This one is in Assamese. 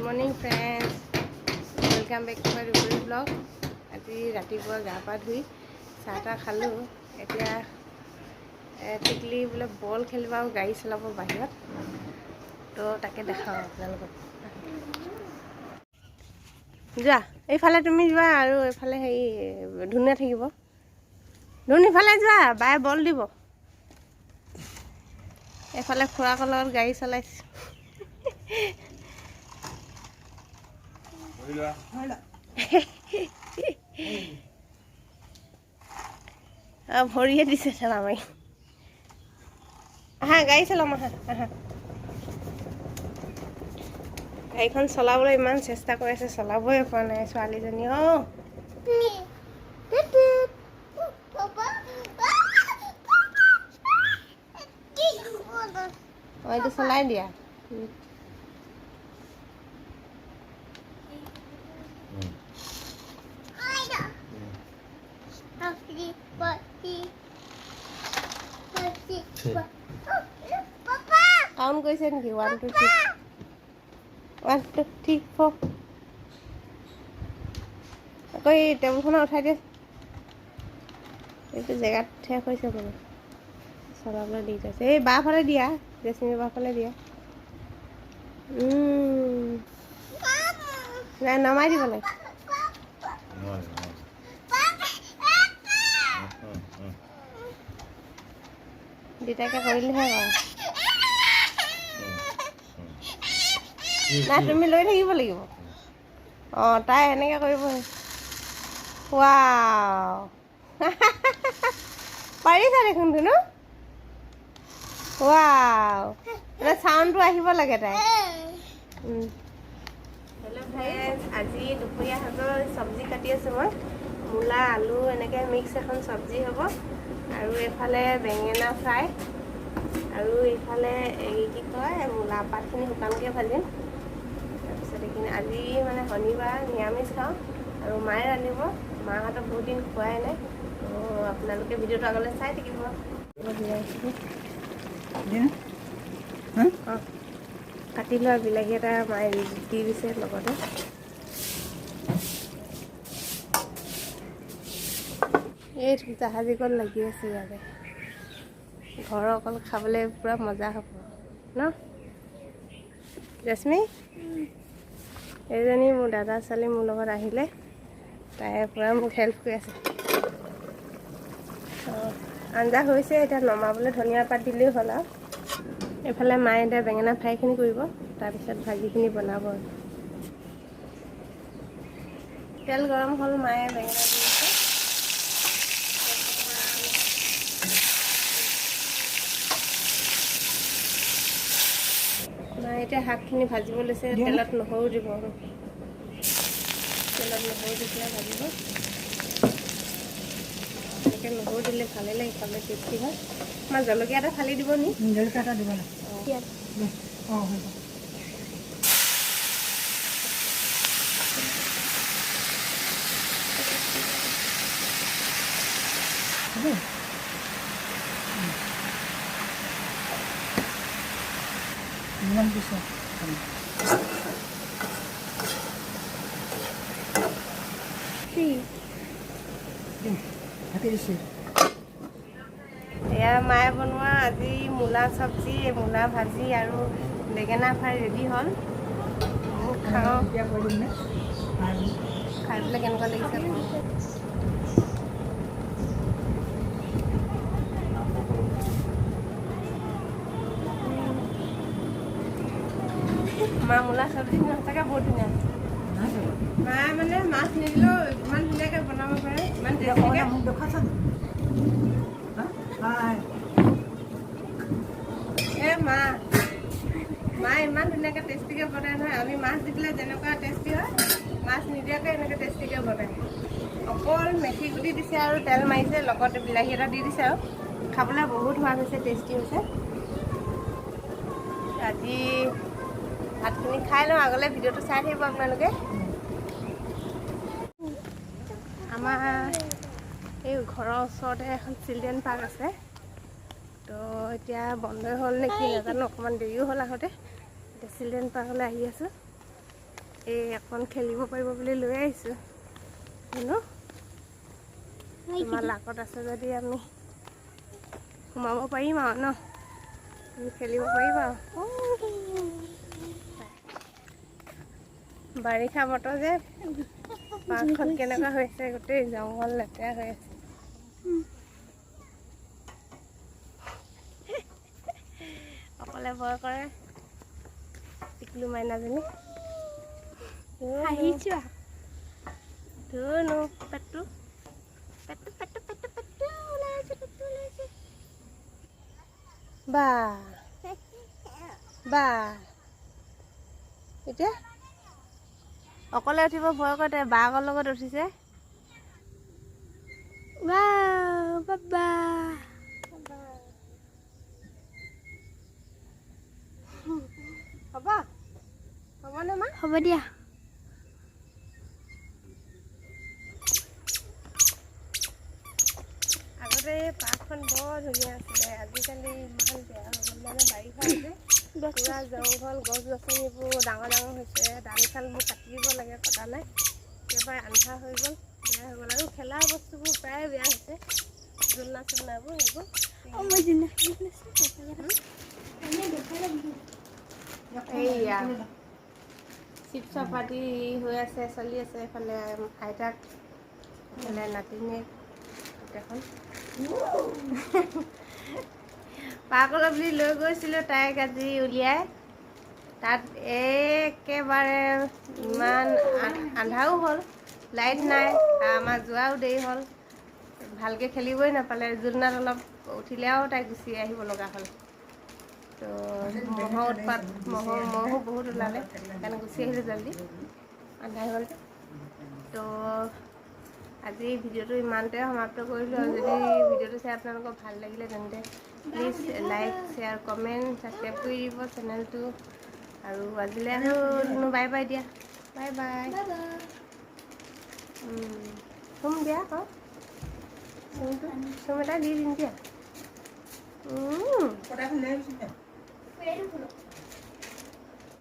Morning friends, welcome back to my Rupari vlog. আজি ৰাতিপুৱা গা পা ধুই চাহ তাহ খালোঁ। এতিয়া টিকলি বোলে বল খেলিব আৰু গাড়ী চলাব বাহিৰত, তো তাকে দেখাওঁ আপোনালোকক। যোৱা এইফালে, তুমি যোৱা আৰু এইফালে হেৰি ধুনীয়া থাকিব। ধুন, ইফালে যোৱা, বায়ে বল দিব। এইফালে খুৰাকৰ লগত গাড়ী চলাইছে। ভৰিয়ে দিছে ঠেলা মাৰি। আহা, গাড়ী চলাম, আহা আহা। গাড়ীখন চলাবলৈ ইমান চেষ্টা কৰি আছে, চলাবই পৰা নাই ছোৱালীজনী। অঁ, অঁ, এইটো চলাই দিয়া। কাউণ্ট কৰিছে নেকি? 1 2 3, 1 2 3 4। আকৌ এই টেবুলখনত উঠাই দিয়ে। এইটো জেগাত শেষ হৈছে মানে চলাবলৈ দিগদাৰ আছে। এই বাঁহফালে দিয়া, জেচমি বাঁহফালে দিয়া। নাই, নমাই দিব লাগে। দেউতাকে কৰিলেহে বাৰু। নাই, তুমি লৈ থাকিব লাগিব। অঁ, তাই এনেকৈ কৰিব। ৱাও, পাৰিছা দেখোন ধুনু। ৱাও, চাউণ্ডটো আহিব লাগে তাই। হেল্ল' ফ্ৰেণ্ডছ, আজি দুপৰীয়া সাজৰ চব্জি কাটি আছোঁ মই। মূলা আলু এনেকৈ মিক্স এখন চব্জি হ'ব, আৰু এইফালে বেঙেনা ফ্ৰাই, আৰু এইফালে এই কি কয় মূলা পাতখিনি শুকানকৈ ভাজিম। তাৰপিছত এইখিনি আজি মানে শনিবাৰ, নিৰামিষ খাওঁ আৰু মায়ে ৰান্ধিব। মাহঁতক বহুত দিন খোৱাই নাই, তো আপোনালোকে ভিডিঅ'টো আগলৈ চাই থাকিব। অঁ, কাটি লোৱা বিলাহী এটা মায়ে দি দিছে লগতে। এই জাহাজী কল লাগি আছে ইয়াতে। ঘৰৰ অকল খাবলৈ পূৰা মজা হ'ব ন জেচমি? এইজনী মোৰ দাদা ছোৱালী মোৰ লগত আহিলে, তাই পূৰা মোক হেল্প কৰি আছে। অঁ, আঞ্জা হৈছে, এতিয়া নমাবলৈ ধনিয়া পাত দিলেই হ'ল। আৰু এইফালে মায়ে এতিয়া বেঙেনা ফ্ৰাইখিনি কৰিব, তাৰপিছত ভাজিখিনি বনাব। তেল গৰম হ'ল, মায়ে বেঙেনা দি দিছে। মায়ে এতিয়া শাকখিনি ভাজিব লৈছে। তেলত নহৰু দিব, তেলত নহৰু দি পেলাই ভাজিব। এনেকৈ নহৰু দিলে ভালেই লাগে খাবলৈ, টেষ্টি হয়। মা, জলকীয়া এটা ফালি দিব নি? জলকীয়া এটা দিব লাগে। অঁ, হ'ব। নিমখ দিছোঁ। ঢাকি দিছোঁ। এয়া মায়ে বনোৱা আজি মূলা চব্জি, মূলা ভাজি আৰু বেঙেনা ফ্ৰাই ৰেডি হ'ল। খাওঁ, খাই পেলাই কেনেকুৱা লাগিছে। মা, মূলা চব্জিখিনি সঁচাকৈ বহুত ধুনীয়া। মায়ে মানে মাছ নিদিলেও ইমান ধুনীয়াকৈ বনাব পাৰে, ইমান টেষ্টিকৈ। এ মা, মায়ে ইমান ধুনীয়াকৈ টেষ্টিকৈ বনায় নহয়। আমি মাছ দি পেলাই যেনেকুৱা টেষ্টি হয়, মাছ নিদিয়াকৈ এনেকৈ টেষ্টিকৈ বনায়। অকল মেথি গুটি দিছে আৰু তেল মাৰিছে, লগত বিলাহী এটা দি দিছে, আৰু খাবলৈ বহুত সোৱাদ হৈছে, টেষ্টি হৈছে। আজি ভাতখিনি খাই লওঁ, আগলৈ ভিডিঅ'টো চাই থাকিব আপোনালোকে। আমাৰ এই ঘৰৰ ওচৰতে এখন চিলড্ৰেন পাৰ্ক আছে, তো এতিয়া বন্ধই হ'ল নে কি নাজানো, অকণমান দেৰিও হ'ল আহোঁতে। এতিয়া চিলড্ৰেন পাৰ্কলৈ আহি আছোঁ। এই অকণ খেলিব পাৰিব বুলি লৈ আহিছোঁ। ধুনু, তোমাৰ লাকত আছে যদি আমি সোমাব পাৰিম আৰু ন, তুমি খেলিব পাৰিবা আৰু। বাৰিষা বতৰ যে পাৰ্কখন কেনেকুৱা হৈছে, গোটেই জংঘল লেতেৰা হৈ আছে। অকলে ভয় কৰে টিকলু মাইনাজনী। হাঁহিছো। ধুনু, পেটু পেটু পেটু পেটু পেটু ওলাইছে, পেটু ওলাইছে। বা বা, এতিয়া অকলে উঠিব ভয় কৰে, তাই বায়েকৰ লগত উঠিছে। বাবা। হ'ব, হ'বনে মা? হ'ব দিয়া। আগতে এই পাৰ্কখন বৰ ধুনীয়া আছিলে, আজিকালি ইমান বেয়া হৈ গ'ল। মানে বাৰিষা যে পুৰা জংঘল, গছ গছনিবোৰ ডাঙৰ ডাঙৰ হৈছে, ডাল চালবোৰ কাটি দিব লাগে, কটা নাই। একেবাৰে আন্ধাৰ হৈ গ'ল, বেয়া হৈ গ'ল। আৰু খেলা বস্তুবোৰ প্ৰায় বেয়া হৈছে, জোলনা চোলনাবোৰ সেইবোৰ। মই যোনদিনা এইয়া চিপছৰ পাৰ্টি হৈ আছে, চলি আছে। এইফালে আইতাক, এইফালে নাতিনীয়েক গোটেইখন। পাৰ্কলৈ বুলি লৈ গৈছিলোঁ তাইক আজি উলিয়াই, তাত একেবাৰে ইমান আন্ধাৰো হ'ল, লাইট নাই, আমাৰ যোৱাও দেৰি হ'ল, ভালকৈ খেলিবই নাপালে। জোলনাত অলপ উঠিলে আৰু তাই গুচি আহিব লগা হ'ল। তো মহৰ উৎপাত, মহো বহুত ওলালে, সেইকাৰণে গুচি আহিলোঁ জল্দি, আন্ধাৰ হ'ল। তো আজি ভিডিঅ'টো ইমানতে সমাপ্ত কৰিলোঁ। আৰু যদি ভিডিঅ'টো চাই আপোনালোকৰ ভাল লাগিলে তেন্তে please like, share, comment, subscribe কৰি দিব চেনেলটো। আৰু আজিলৈ আহোঁ, বাই বাই দিয়া, বাই বাই। চুম দিয়া আকৌ, চুমটো চুম এটা দি দিম দিয়া। পতাখন লৈ আহিবিচোন দে।